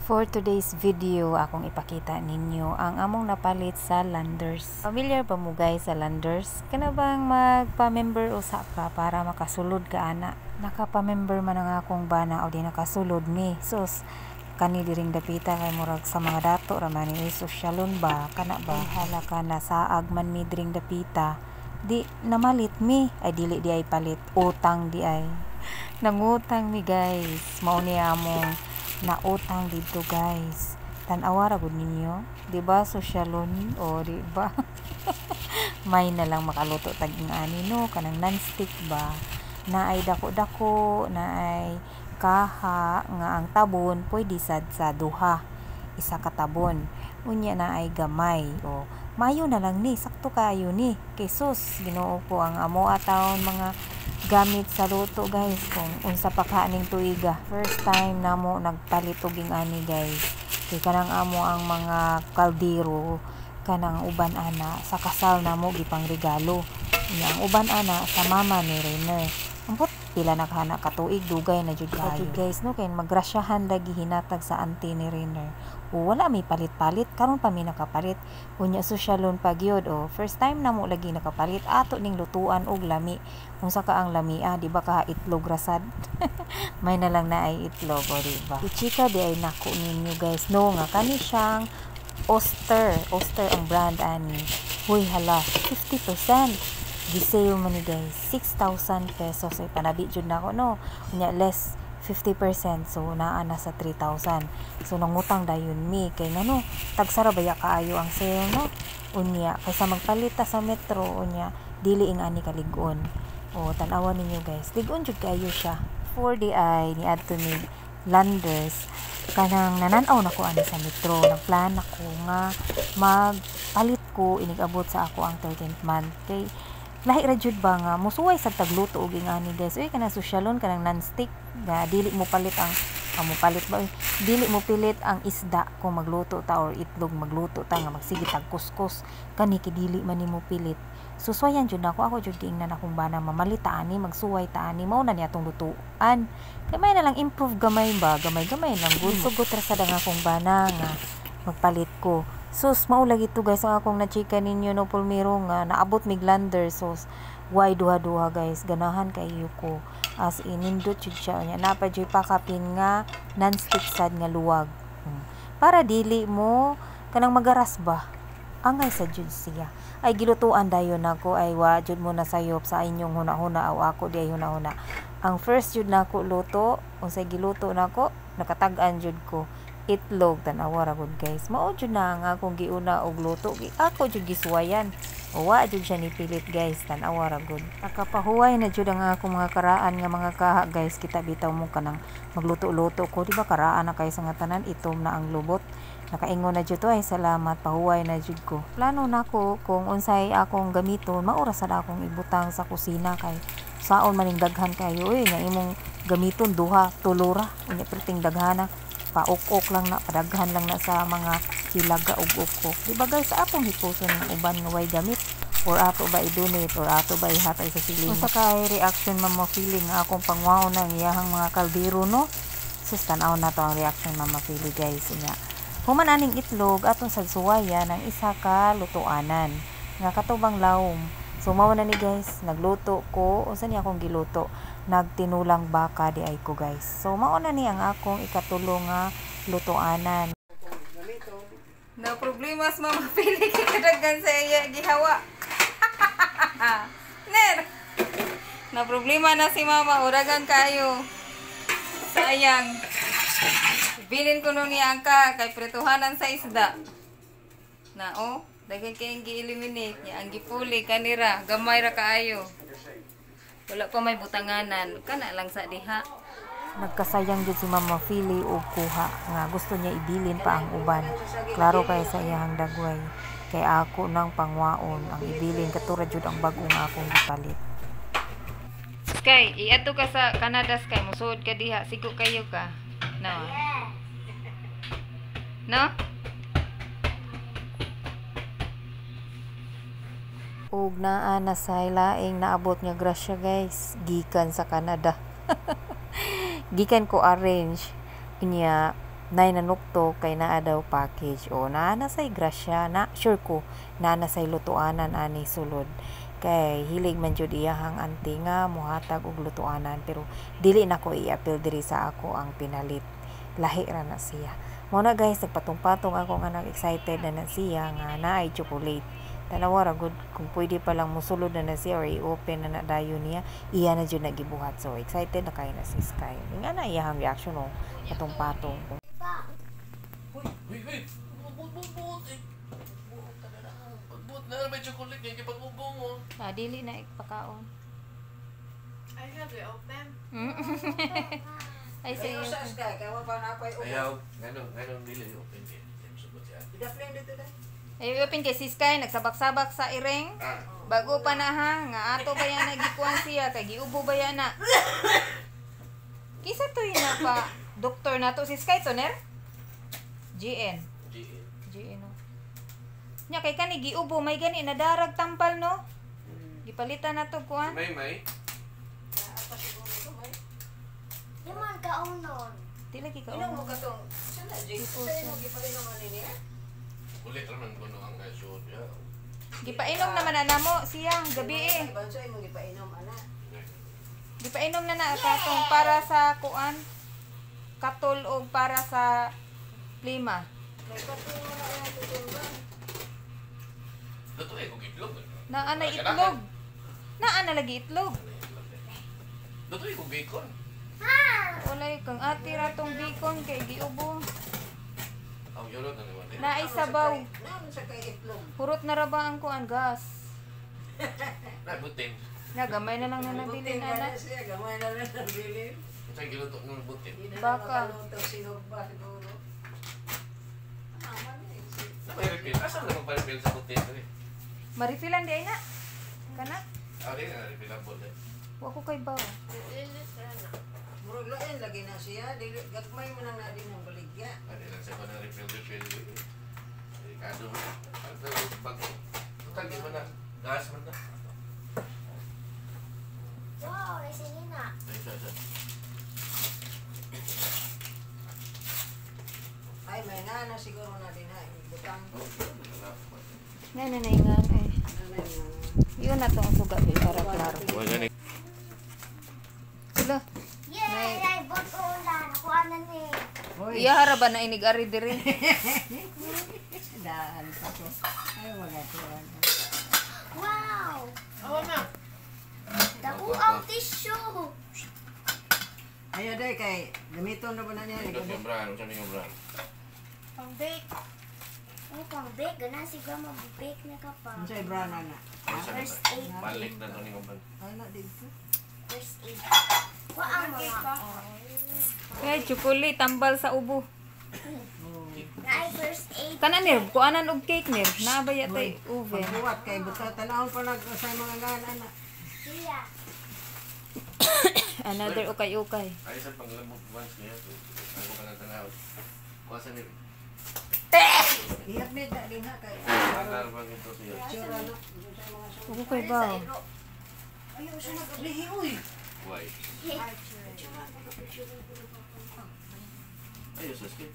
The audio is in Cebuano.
For today's video, akong ipakita ninyo ang among napalit sa Landers. Familiar ba mo guys sa Landers? Kana bang magpa-member usa ka para makasulod ka ana? Nakapa-member man ang akong bana o di nakasulod mi. Sus, kani diring dapita kay murag sa mga dato ra man ni sosyalon ba kana ba? Hala ka na saag man mi diring dapita. Di namalit mi, ay dili di ay palit, utang di ay. Nangutang mi guys, mao ni among nautang dito guys. Tan-awa ra gud ninyo, di ba sosyalon o di ba? May na lang makaluto tag ani no, kanang non-stick ba? Naay dako-dako, naay kaha nga ang tabon pwede sad sa duha, isa ka tabon. Unya naay gamay o mayo na lang ni, sakto kaayo ni. Kay sus, Ginoo ko ang amo atawon mga gamit sa luto guys kung unsa pa ka ning tuiga. First time namo nagpalit og ani guys. Kay kanang amo ang mga kaldero kanang uban ana sa kasal namo gipang regalo. Unya ang uban ana sa mama ni Rainer. Ambot pila na kana ka tuig, dugay na jud kaayo guys no, kay maggrasyahan lagi hinatag sa auntie ni Rainer. O wala may palit-palit, karon pa mi nakapalit. Unya sosyalon pa gyud o first time namo lagi nakapalit ato ning lutuan og lami. Unsa ka ang lami ah, di ba ka itlog rasad? May na lang na ay itlog o di ba? I-chika di ay nako ninyo guys no nga kani siyang Oster, Oster ang brand ani. Huy hala, 50%. Gisale man ni guys, 6,000 pesos ay panabi jud nako no. Unya less 50%, so naa na sa 3,000. So nangutang dayon mi kay ngano tagsara baya kaayo ang sale no. Unya kaysa magpalit ta sa Metro, unya dili ing ani kalig-on. O tan-awa ninyo guys, lig-on jud kaayo siya. For di ay ni adto ni Landers, kanang nanan-aw nako ani sa Metro, nagplan ako nga magpalit ko inig-abot sa ako ang 13th month kay lahi ra jud ba nga musuway sad tagluto og ingani guys. Uy kanang sosyalon, kanang non-stick nga dili mo palit ang mo palit ba uy, dili mo pilit ang isda kung magluto ta or itlog magluto ta nga magsige tag kuskus kani kay dili man nimo pilit. So suwayan jud nako, ako jud giingnan akong bana mamalit ta ani, magsuway ta ani, mao na niya atong lutuan. Kay may na lang improve gamay ba, gamay-gamay lang gud. Sugot ra sad ang akong bana nga magpalit ko. Sus, mao lagi to guys ang akong nachika ninyo no pulmiro nga naabot mig Lander. Sus, why duha-duha guys, ganahan kaayo ko. As in, nindot jud siya. Unya napa jud pakapin nga non-stick sad nga luwag. Para dili mo kanang magaras ba. Angay sa jud siya. Ay gilutuan dayon nako ay wa jud mo nasayop sa inyong huna-huna aw ako di ay huna-huna. Ang first jud nako luto, unsay giluto nako, nakatag-an jud ko. Itlog, tan-awa ra gud guys. Mao jud na ang akong giuna og luto. Ako jud gisuwayan. Wa jud siya ni pilit guys, tan-awa ra gud. Nakapahuway na jud ang akong mga karaan nga mga kaha guys. Kita bitaw mo kanang magluto-luto ko, di ba karaan na kay sa nga tanan, itom na ang lubot. Nakaingon na jud to ay salamat, pahuway na jud ko. Plano nako kung unsay akong gamiton, mao ra sad akong ibutang sa kusina kay saon maning daghan kayo oy nga imong gamiton duha, tulo ra, unya perting daghana. Pauk-ok lang na, padaghan lang na sa mga hilaga og uk-ok. Di ba guys, atong hipuson ng uban nga way gamit or ato ba i-donate or ato ba ihatay sa siling. Unsa kay reaction Mama Fili nga akong pangwaon na ang iyahang mga kaldero no? Sus, tan-aw na to ang reaction Mama Fili guys. Unya human aning itlog atong sagsuwayan ang isa ka lutuanan nga katubang lawom. So mao na ni guys, nagluto ko. Unsa ni akong giluto? Nagtinulang baka di ay ko guys. So mao na ni ang akong ikatulo nga lutuanan. No problemas Mama Fili kay kadaghan sa iya gihawa. Ner. Na problema na si Mama, uragan kayo. Sayang. Bilin ko nun niya ang ka kay prituhanan sa isda. Na oh, daghan kay gi-eliminate niya ang gipuli kanira, gamay ra kaayo. Wala pa may butanganan, kana lang sa diha. Nagkasayang jud si Mama Fili og kuha nga gusto niya ibilin pa ang uban. Klaro kay sa iyahang dagway. Kay ako nang pangwaon ang ibilin katura jud ang bag-o nga akong gipalit. Sky, iadto ka sa Canada Sky, musuod ka diha, sigo kayo ka. No. No? Ug naa na say laing naabot nga grasya guys, gikan sa Canada. Gikan ko arrange. Unya Nay nanuktok kay naa daw package o naa na say grasya na sure ko naa na say lutuanan ani sulod kay hilig man jud iyahang auntie nga mohatag og lutuanan, pero dili nako i-apil diri sa ako ang pinalit, lahi ra na siya. Mao na guys, nagpatong-patong ako nga nag-excited na na siya nga naay chocolate. Tanawa ra gud kung pwede pa lang mosulod na na siya or i-open na na dayon niya, iya na jud na gibuhat. So excited na kaayo na si Sky. Nga na iyahang reaction oh, patong-patong. Uy, uy, uy! Buot, buot, buot! Eh, buot talaga. Pagbuot na, may chocolate kaya pag-ubo mo. Ah, dili na ipakaon. I have it open. Ay, Ayaw sa Sky, kaya wa pa na ako'y ubo. Ayaw, ganun, dili open din. Hindi mo sugot siya. Idaflame dito dai. Ay, open kay si Sky nagsabak-sabak sa iring. Ah, Bago pa na ha, nga ato ba yan nagikuan siya kay giubo ba yan na. Kisa to yun na pa doktor na to si Sky to ner? GN. GN. GN no. Nya kay kani giubo may gani nadarag tampal no. Gipalitan na to kuan. May, may. Di man kaunon. Di lagi ka. Inom mo katong saan na Jake? Sa imo gipainom ani niya? Kulit raman kuno ang kasyon niya. Gipainom naman na namo siya gabi eh. Sa imo gipainom ana. Gipainom na na katong para sa kuan katol og para sa plima. May katong na ay tutumban. Luto eh, kung itlog. Naa na itlog. Naa na lagi itlog. Luto eh, kung bacon. Walay kang ate ratong bacon kay giubo. Ang yulot na naman eh. Naay sabaw. Naon sa kay itlog. Hurot na ra ba ang kuan gas? Na, butin. Na gamay na lang na nabilin Butin na ana. na siya, gamay na lang nabilin. Saan giluto ng butin? Di na Baka. makaluto sinugba siguro. Ah, man eh. Na may refill. Asa na magpa-refill sa butin? Eh? Marifilan di ay na. Kana? Ah, di na refillable eh. Wa ko kay baw. Murag lain lagi na siya, dili gagmay mo nang na din ang baligya. Ah, di lang siya ko na refill, refill. Delikado. Ano bago? Total, di ba na? Gas man na. Wow, naisinina. Ay, siya, siya. Ay, may ngana siguro na din ha, butang. Oh, wala. Nga na naingan eh. Nanay nga. Yun na tong suga be para klaro. Wala ni. Sila. Yay! Ay, bot ulan. Nakuha na ni. Hoy, Iya hara ba na inig ari diri? daan pa ko. Ay, wala ko. Wow! Awa na. Dako ang tissue. Ayo day kay gamiton na ba na niya? Ito yung brand, siya yung brand. Pang bake. Ang pang bake. Ganan siguro mag-bake na ka pa. Unsay brand ana? First aid. Balik na to ni brand. Ana dito. First aid. Wa ang mga. Kay chocolate tambal sa ubo. Naay first aid. Kana nir, kuanan og cake nir. Naa ba yatay oven? Pagbuwat kay buta tan-awon pa nag sa mga ngana ana. Siya. Another ukay-ukay. Ay, sa panglamog once niya. Ang ko pa ng tanaw. Kuha sa nila. I-admit na din ha kay. Tagal ba ito siya? Sure ana. Unsay mga sugo. Ubo kay baw. Ayo usa nag-ablihi oy. Why? Ay, sa skip.